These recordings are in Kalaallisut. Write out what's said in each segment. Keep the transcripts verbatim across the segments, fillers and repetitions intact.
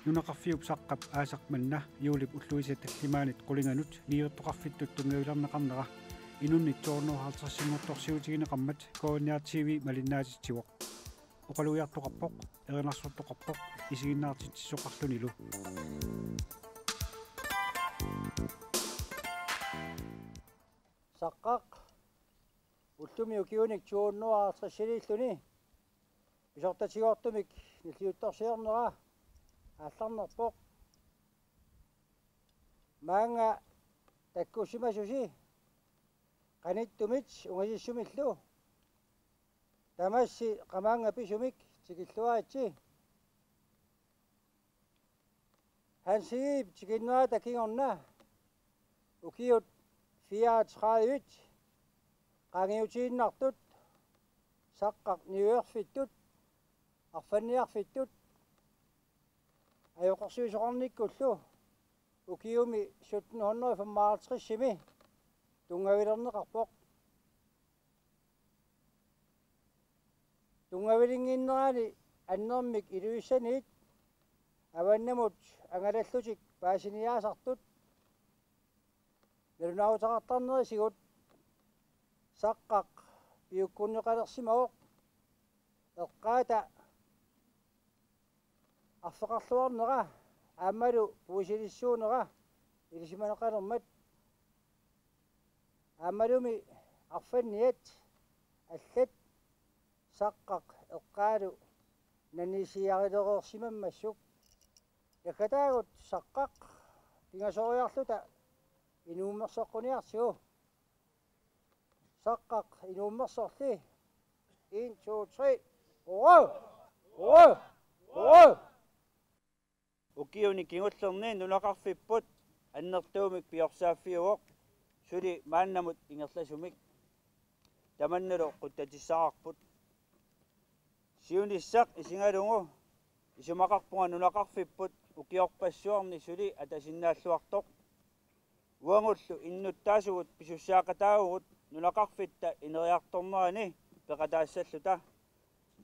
Nunaqarfiup Saqqap aasaq manna juulip ulluisa tallimaanit qulinganut niuertoqarfittut tunngavilerneqarnera inunnit to hundrede og halvtredsinngortorsiutigineqarmat K N R T V malinnaatitsivoq. Oqalugiartoqarpoq, erinarsortoqarpoq, isiginnaartitsisoqarlunilu. Saqqaq ullumi ukiunik to hundrede og halvtredsiliilluni pisortatigoortumik nalliuttorsiornera aallarnerpoq. Maanga takkussimasusi qanittumit ungasissumillu tamassi qamaannga pisumik tikilluaritsi. Hans Egedep tikinnerata kingorna ukiut fireogtredive qaangiutiinnartut Saqqaq niuerfittut arfanniarfittut ajoqersuisoqarnikkullu ukiumi sytten hundrede femoghalvtredsimi tunngavilerneqarpoq. Tunngavilinnginnerani annermik Ilulissaniit avannamut angalallutik paasiniaasartut nalunaarutaqartarnerisigut Saqqaq piukkunneqalersimavoq eqqaata arfeqarluarnera aammalu puisilissuunera ilisimaneqalermat. Aammalumi arfanniat allat Saqqaq eqqaalu nanisiarilereersimammassuk. Nakkataagut Saqqaq pingasoriarluta inuummersoqquniartigu. Saqqaq inuummersorli. En, to, tre. Oro! Oro! Oro! Ukiuni kingullerni nunaqarfipput annertuumik piorsaaffiuvoq, suli maannamut ingerlasumik. Tamannalu quttatissaqarput. Siunissaq isigalugu isumaqarpunga nunaqarfipput ukiorpassuarni suli atasinnaalluartoq. Uagullu innuttaasugut pisussaaqataavugut nunaqarfitta ineriartornerani peqataassalluta.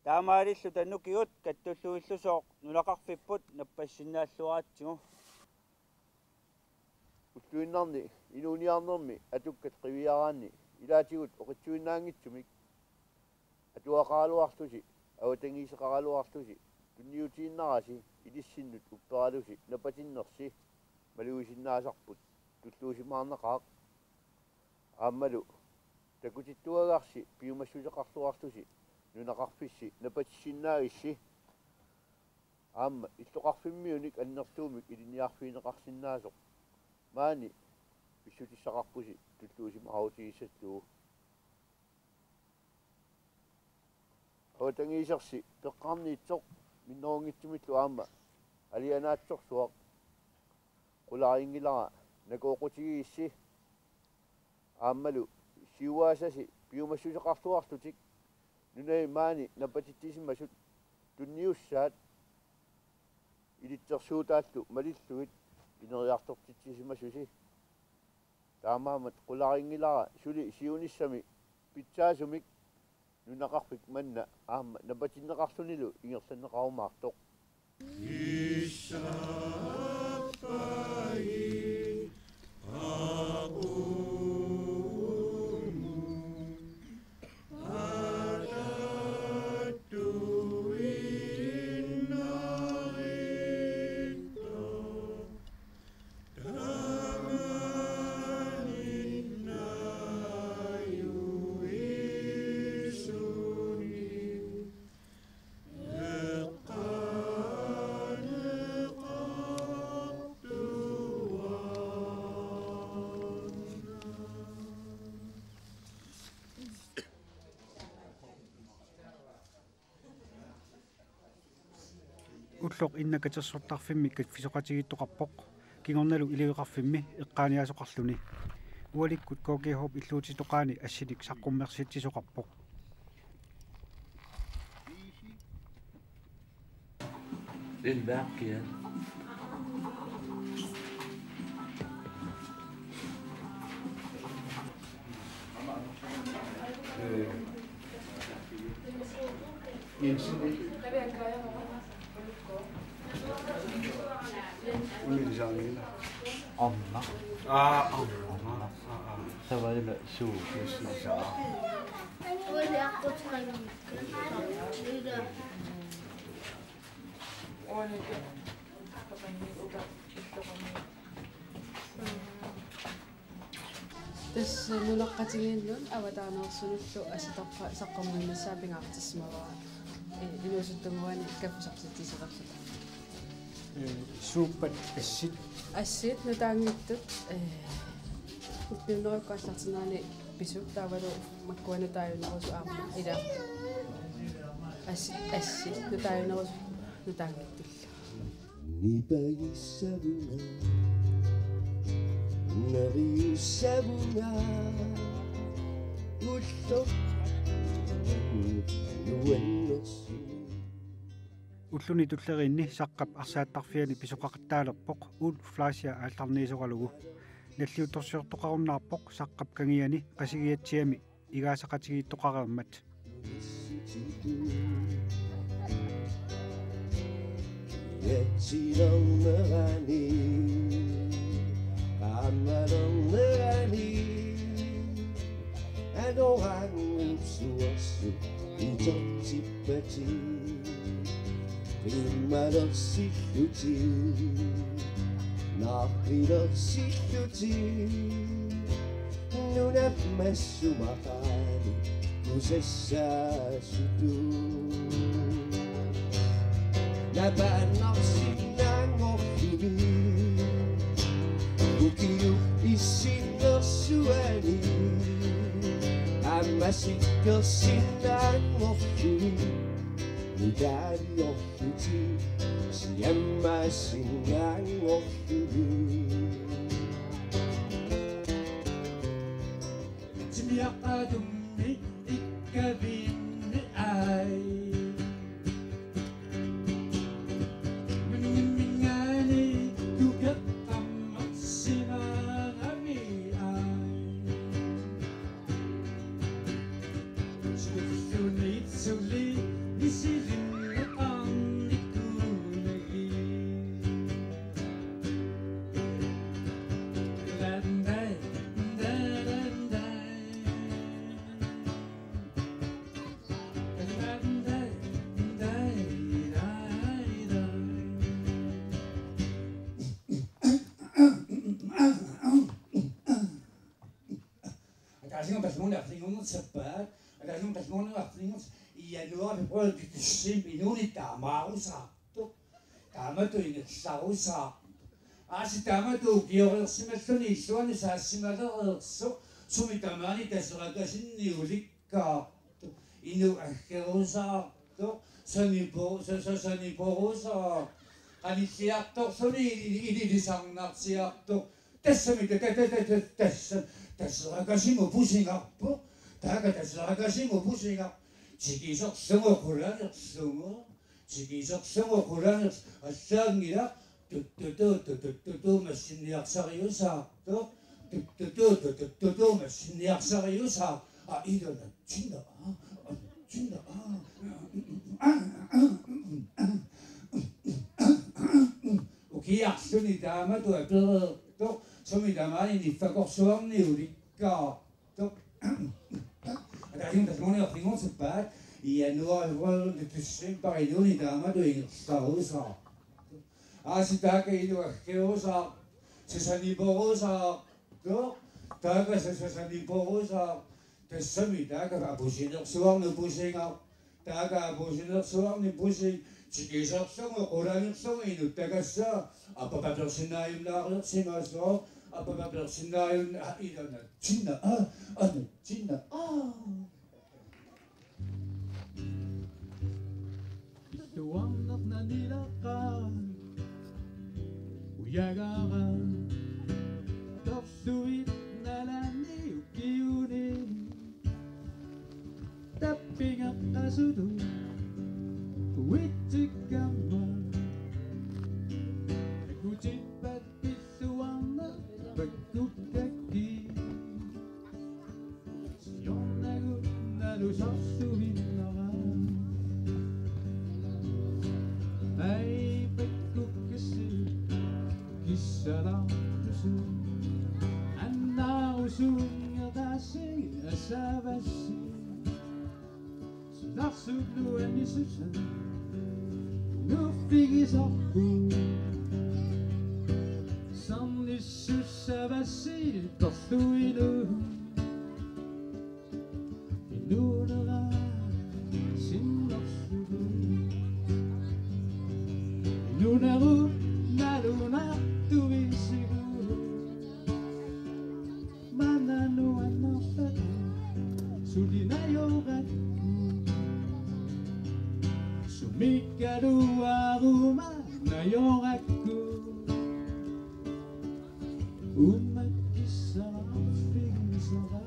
Taamaalilluta nukigut kattulluillusooq nunaqarfipput nappassinnaalluaratsigu. Ulluinnarni inuuniarnermi atukkat qiviaraanni ilaatigut oqitsuinnaanngitsumik atuaqaraluarlusi, avatangiiseqaraluarlusi, tunniutiinnarasi ilissinnut upperalusi napatinnersi malugisinnaasarput tulluusimaarnaqaaq. Aammalu takutittuagarsi piumassuseqarluarlusi nunaqarfissi napatissinnaagissi. Aamma illoqarfimmiunik annertuumik ilinniarfigineqarsinnaasoq maani pissutissaqarpusi tulluusimaarutigissallugu. Avatangiisersi peqqarniitsoq minnerunngitsumillu aamma alianaatsorsuaq. Qularinngilara nakooqutigigissi. Aammalu siuaasasi piumassuseqarluarlutik nunani maani napatitsisimasut tunniussaat ilitsersuutaallu malillugit ineriartortitsisimasusi. Taamaammat qularinngilara suli siunissami pitsaasumik nunaqarfik manna aamma napatinneqarlunilu ingerlanneqarumaartoq. Ulloq inna katersortarfimmi kaffisoqatigiittoqarpoq, kingornalu iliveqarfimmi eqqaaniaasoqarluni. Ualikkut K G H-p illuutitoqaani assinik saqqummersitsisoqarpoq. Indværk igen. Øh, Jensen, ikke? Arna. Aa, arna. Aa, aa. Savajula suu. Yes, yes, aa. Tassa nunaqqatigiinnut avataaneersunullu asitoqqa saqqummiinissaa pingaartissimavara. Ee, inuusuttunngooq kaffisartitsisoqarluta. Ee, suuppat assit? Assit nutaanngitsut, ee, ulluinnarni aallartinnerani pisut taavalu makkua nutaajunerusut aamma ila. Assit, assit nutaajunerusut nutaanngitsullu. Nipagissavunga, neriussavunga, ulloq nuannersumik. Ulluni tulleriinni Saqqap arsaattarfiani pisoqaqattaalerpoq Ulf Fleischer aallarniisoralugu. Nalliuttorsiortoqarunnaarpoq Saqqap kangiani Qasigiatsiami igaasaqatigiittoqareermat. Kiatsilernerani, qaammalernerani, anoranngup suarsuk utertippatit. Qiimmalersillutit, naaqqilersillutit, nunap massumaqaani kusassaasutut. Napaannarsinnaanngorluni ukiup issinnersuani, aamma sikkersinnaanngorluni, nutaalior- lutit siammaassinnaanngorlugit. Timiaqqatummi ikkaviinni ai. Minngaanniit tukeqqammersimaarami ai. Ataasiinnaq tallimanik arfininngorneq sappaat, ataasiinnaq tallimanik arfininngorneq januar, februar, december inuuneq taamaarusaartoq. Taamatut ingerlarusaartoq. Aasiit taamatut ukioreersimalluni illuanut saassimareersoq, sumi tamaani Taserakasinni ulikkaartoq. Inuk aggerusaartoq, sanipo-, sa-, sa-, saniporusaartoq. Qanilliartorluni ili-, ili-, ilisarnarsiartoq. Tassami ta-, ta-, ta-, ta-, ta-, tassa-, Taserakasimut pusingarpoq. Taaka Taserakasimut pusingarpoq. Tikiserlugu qulanerlugu. Tikiserlugu qulanersoq allaanngilaq. Tuttutu, tuttutu, massinniarsariusaartoq. Tuttutu, tuttutu, massinniarsariusaartoq. Aa, ilunatsinna, aa, atsinna, aa. Ukiarluni taamatut apereertoq, sumi tamaani niffakorsuarni ulikkaartoq. Ataasiinnaq tallimanik arfininngorneq sappaat, januar, februar, december inuuneq taamatut ingerlarusaartoq. Aasiit taaka inuk aggerusaartoq, saniporusaartoq, taaka sa-, sa-, saniporusaartoq, tassami taaka apusinersuarnut pusingarpoq, taaka apusinersuarnut pusingarpoq, tikiserlugu qulanerlugu inuttakassaaq, appapapersinnaajunnaariarsimasoq, appapapersinnaajunna-, aa, ilunatsinna, aa, anatsinna, aa. Tuarnerna nilaqaaq, ujagara, torsuit nalani ukiuni, tappingeqqasutut uitsikkamma, takutippat pilluarneq pakkukkakki. Siornagut nalusarsuinnera. Ai, pakkukkassi, kissalaartusi. Tungertaassi asavassi. Silarsuk nuannissusaa. Nuuffigisarput. Sarnissussavassi torluilu. Inuunera sinnerlugu. Inuunerup nalunartuisigu. Maanna nuannerpata suli najorakku. Sumikkaluaruma najorakku. Uummakkissaqarfigisara.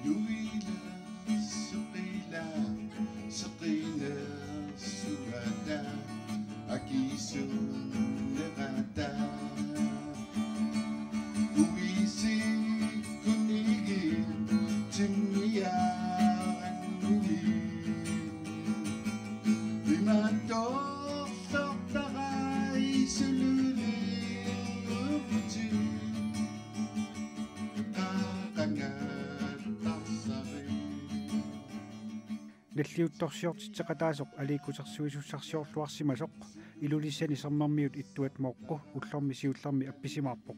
Nuila, suqila, suqila, suata, akisunnerata. Uisi kunigi, timmiarannigi. Imaattoorsortara isululiuvuti. Nalliuttorsiortitseqataasoq aliikkusersuisussarsiorluarsimasoq Ilulissani Sermermiut Ittuat Mooqqu ullormi siullermi appisimaarpoq.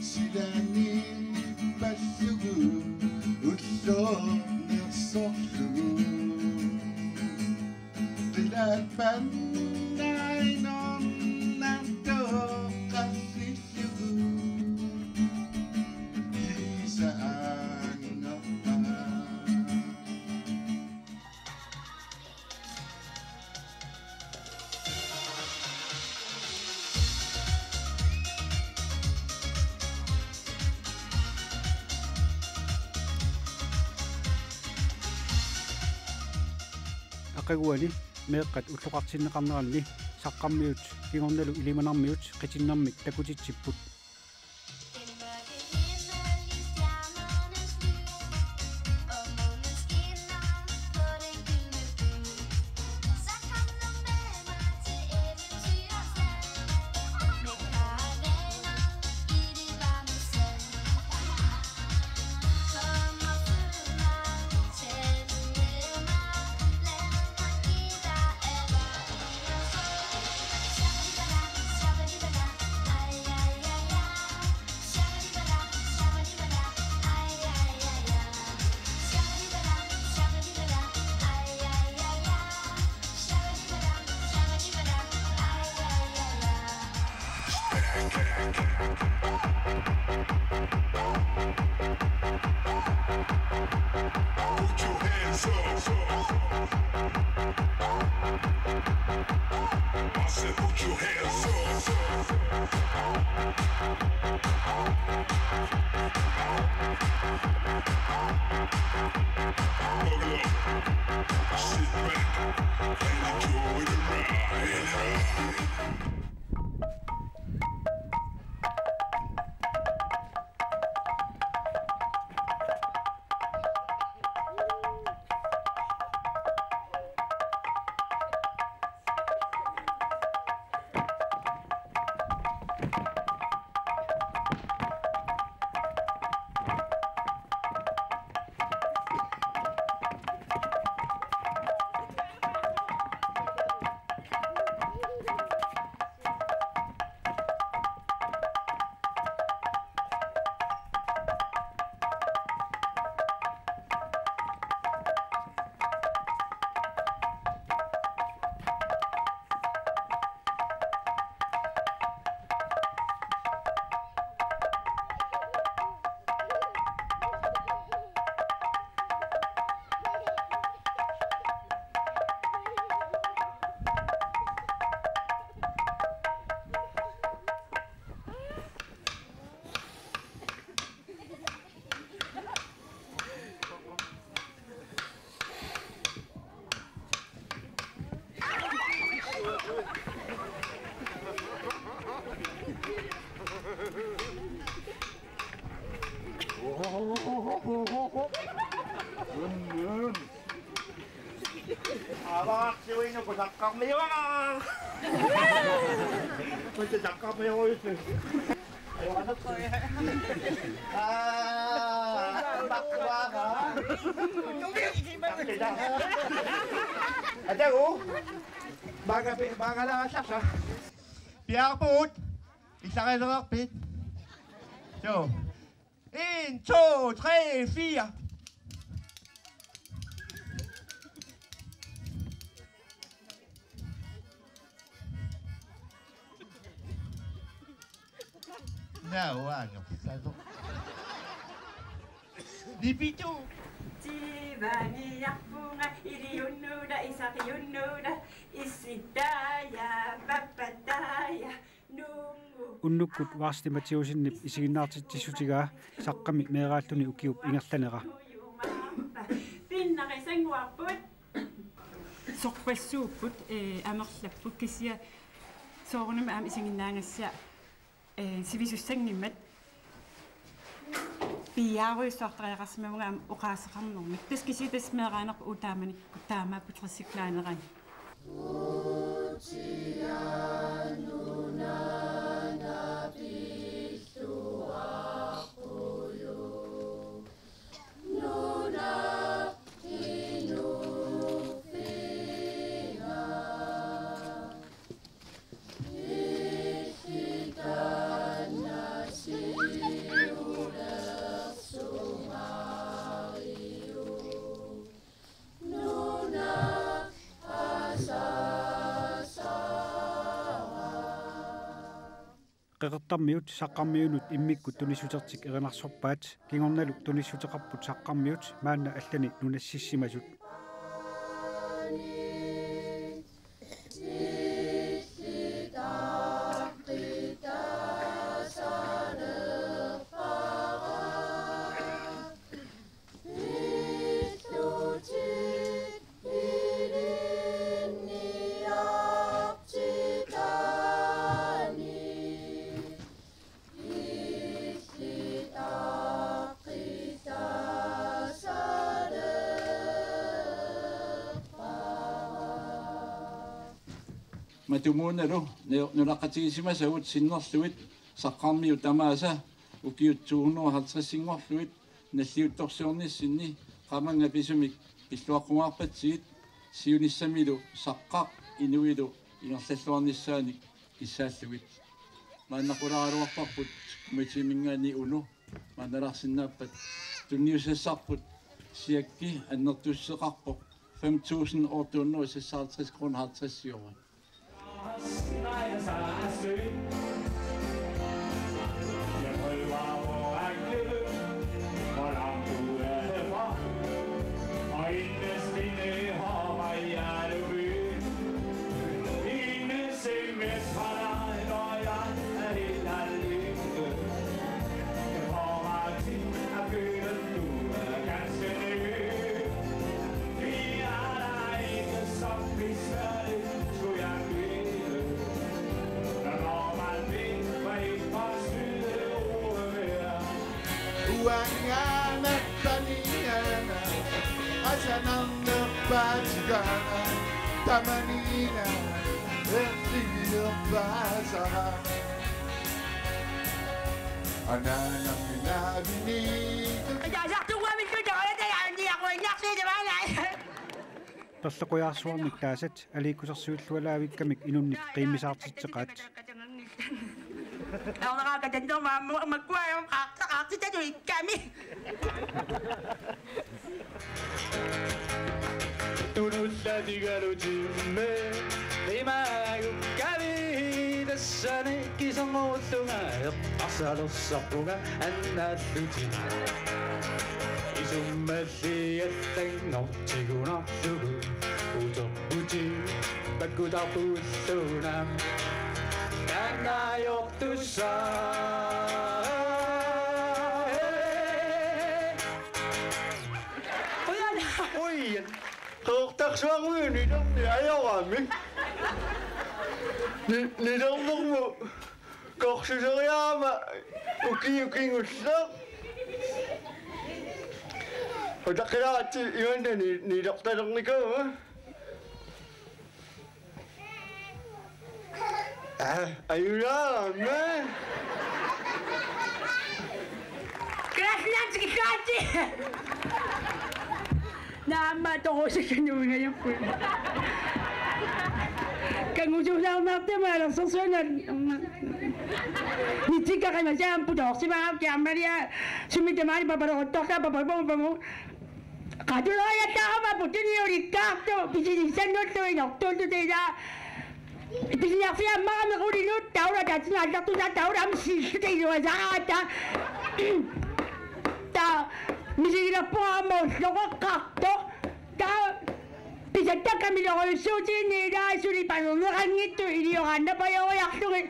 Silani pallugu ullornersorlugu. Qilaat pannainornartoqqarsillugu. Kiisa anngorpaa. Aqaguani meeqqat ulloqartinneqarneranni saqqarmiut kingornalu ilimanarmiut qitinnermik takutitsipput. Put your hands up. I said, put your hands up. Buckle up. Sit back and enjoy the ride. Siuinuku saqqarmiuara. Mutta saqqarmiuara. Aa, pakkuara. Atagu. Baga pe, baga la sasa. Piarput. Isarilerpit. Jo. En, to, tre, fire. Nå, uanga. Nipitu. Tivaniarpunga iliunnuula isaqiunnuula issittaja pappattaja. Unnukkut Varsti Mathiussenip isiginnaartitsissutigaa saqqami meeraalluni ukiup ingerlanera. Pinnarisanguarput. Sorpassuupput, eh, amerlapput kisianni soorunami aamma isiginnaagassiaq, eh, sivisussanngimmat piiaarujussuartariaqarsimavunga aamma oqaaseqarnermik. Tassa kisianni tassa meeraanerput uagut taamanikkut taamaapput tressiknaanerani. Qeqertarmiut Saqqarmiunut immikkut tunissutertik erinarsorpaat, kingornalu tunissuteqarput Saqqarmiut maanna allani nunassissimasut. Matumuunalu nu-, nunaqqatigisimasagut sinnerlugit Saqqarmiut tamaasa ukiut to hundrede og halvtredsinngorlugit nalliuttorsiornissinni qamannga pisumik pilluaqqungaarpatsigit siunissamilu saqqaq inuilu ingerlalluarnissaanik kissaallugit. Maanna qulaaraluarparput komiteeminngaanniit Uno maannalaarsinnaappat tunniussassarput siakki annertussuseqarpoq fem tusind otte hundrede og seksoghalvtreds kroner halvtreds øre. Uangaana paniana asanarnerpaatigaana tamaniina erliginerpaasara. Anaanami naavini. Taasartuugamillu taavalu tajaanniaruinnarsiivaanai. Perlequjaarsuarmik taasat aliikkusersuillualaavikkamik inunnik qiimmisaartitseqaat. Aoraqaakka tannerma aamma makkua aamma qaarta-, qaartitatu ikkami. Tunullatigalutimmi imaagukkami tassani kiserngorullunga eqqarsalersorpunga annaallutit. Isummalli allanngortigunarlugu uterputit pakkutarpulluuna. Taannajortussaq. Ujan. Ujan. Qeqertarsuarmiut nilerni ajorami. Ni-, nilernermut korsuseriarama ukiut kingulleq. Utaqqilaaratsi imanna ni-, nilertalernikuuvoq. Ayunaarama. Grønlandsk katte. Naamma torusikkanuingajapput. Kangusuusaarnaartama alersorsuanat. Nitsikka qimasaampu toorsimaarti ammalia sumi tamaani papaleruttortaa papapapamu. Qatuleriattaarama putiniulikkaartu pisinissannullu inortuullu tila. Pisiniarfiammarami qulinut taula tatina allartusa taula amsilluta iluasaraata. Ta misigilerpunga aamma ulloqeqqartoq. Ta pisattakkamilerujussuutiinni ilaa suli panerneqanngitsoq ilioraannapajoriarlugit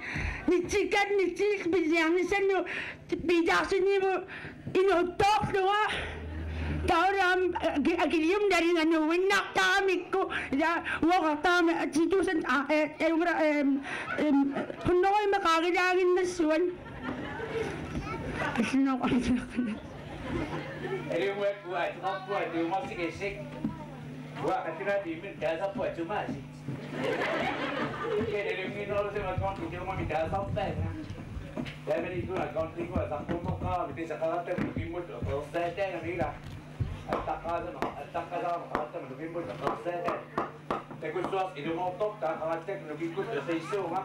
nitsikkat nitsillit pisiniarnissannu piitaarsinniimut inuuttoorlunga. Taoram akilium nalinganuinnartaramikku ila uoqartarami titusan ajungra hunnoruima qaagilaaginnassuan. Asinoqartarami. Eli uakkua atrapua tiumarsikissik. Uakkatinaati immin taasarpua tumaasi. Kene limminorse ma konti tiumami taasarpaanga. Tamani kuna konti kuna saqqummoqqaarami tisaqaratta nukimmut oqorsaataangami ila. Attaqqaasama attaqqaasama qarattama nukimmut oqorsaataanga. Takussuarsi ilumoortortaa qarattama nukikkut oqissuunga.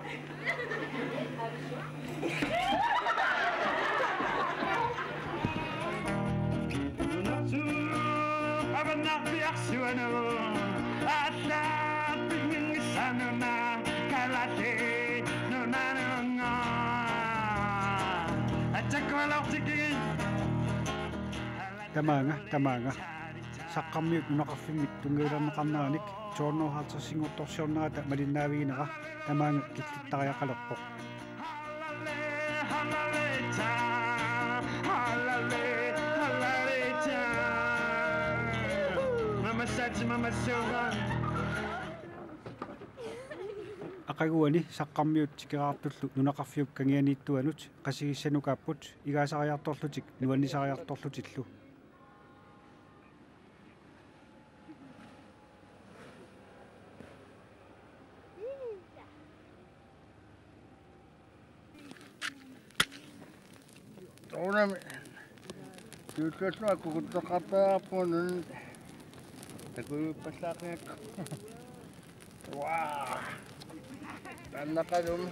Tamaanga, tamaanga. Saqqarmiut nunaqarfimmit tunngavilerneqarneranik to hundrede og halvtredsinngortorsiornerata malinnaaviginera tamaanga killittariaqalerpoq. Aqaguani saqqarmiut tikeraartullu nunaqarfiup kangianiittuanut qasigissanukaapput igaasariartorlutik nuannisariartorlutillu. Tuunami. Tuullallunga kukuttoqartariaqarpunga nunani. Takujuppallaaqqigakku. Waa. Tannaqalumi.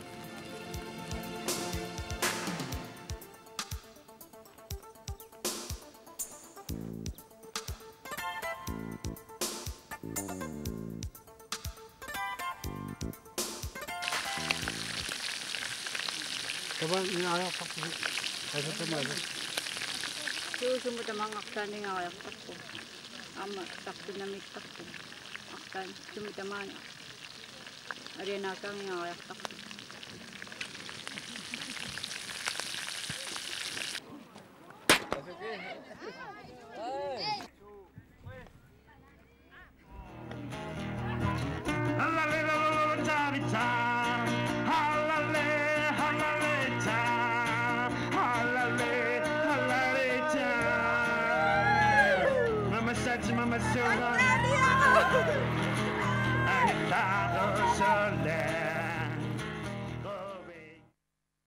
Tamaanga ingaariartarpusi. Tassa tamaanga. Suu sumut tamaanga arlaannik ingaariartarpugut. Aamma tartunnamiittarpugut. Arlaannik sumut tamaanga. Alianaakkaangat ingaariartarpugut.